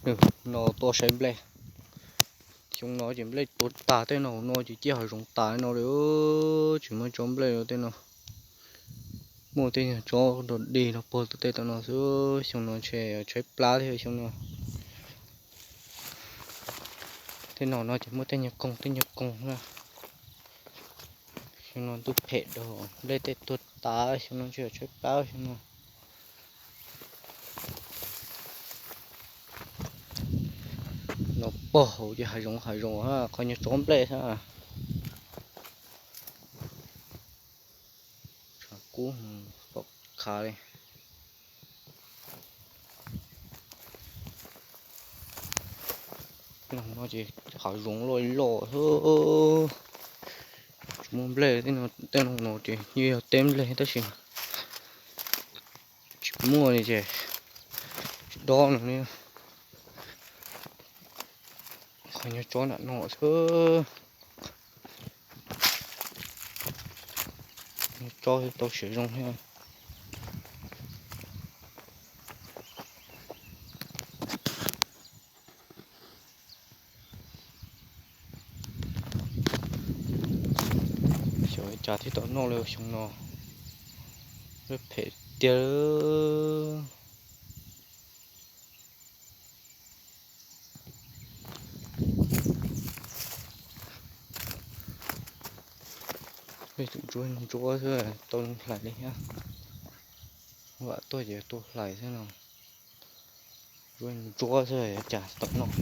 No tuaj saib nplej. Xyoo no ces nplej tuag tag, tej no no ces ciaj hav zoov tas no li, tsis muaj tsob nplej tej no. Muaj tej nyuag tsob dog dig no puag tom tej tom no xwb, xyoo no ntshe tshaib plab thiab xyoo no. Tej no no ces muaj tej nyuag koog tej nyuag koog na. Xyoo no ntuj phem dog, nplej tej tuag tas, xyoo no ntshe tshaib plab xyoo no. No pog hauv ces hav zoov hav zoov, qhov nyuag tsob nplej xwb. Tshav kub pom khav li. Tej no ces hav zoov loj loj xwb, tsis muaj nplej. Tej no no ces yeej yog teb nplej tab sis tsis muaj li ces tsis dob no li. Qhov nyuag tsob nram no xwb, tsob tau siav zoo thiab, xyov cas thiaj tau noj li xyoo no, phem tiag. Peb tus ntsuab ntsuab xwb tau hlais li thiab, vam tuaj ces tuaj hlais xwb no. Ntsuab ntsuab xwb cas tau noj.